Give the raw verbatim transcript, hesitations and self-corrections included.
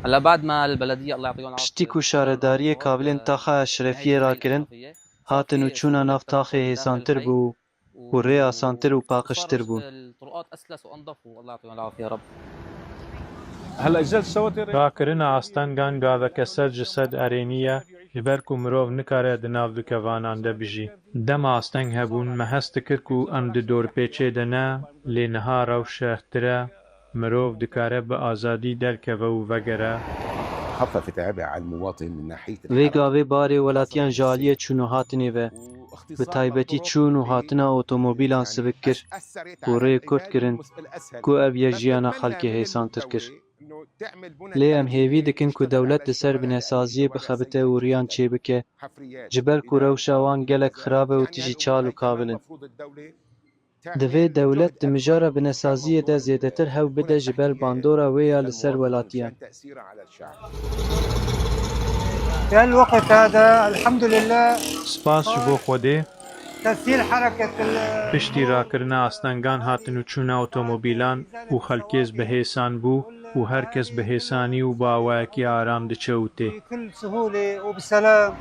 هلا بعد ما البلدية، الله يعطيهم العافية، Piştî ku şaredariyê Kavilên Taxa Eşrefiyê rakirin, hatin û çûna nav taxê hêsantir bû û rê asantir û paqijtir bû. الطرقات أسلس وأنظف، والله يعطيهم العافية يا رب. هلا جل شوتي. Rakirina astengan gaveke sed ji sed erênî ye, ji ber ku mirov nikare di nav dukevanan de bijî. Dema asteng hebûn, me hest dikir ku em di dorpêçê de ne, lê niha rew şerhtir e, mirov dikare bi azadî derkeve û vegere. خففت عبء على المواطن من ناحية Vê gavê barê welatiyan ji aliyê çûn û hatinê ve, bi taybetî çûn û hatina otomobîlan sivik kir û rê kurt kirin ku ev yek jiyana xelkê hêsantir kir. Lê em hêvî dikin ku dewlet li ser binesaziyê bixebite û riyan çêbike, ji ber ku rewşa wan gelek xirab e û tijî çal û kavil in. Divê dewlet di mijara binesaziyê de zêdetir hewl bide ji ber bandora wê ya li ser welatiyan. في الوقت هذا الحمد لله Spas ji bo Xwedê, تسهيل حركة ال- piştî rakirina astengan hatin û çûna otomobîlan û xelkêz bi hêsan bû û her kes bi hêsanî û bi awayekî aram diçe û tê. بكل سهولة وبسلام.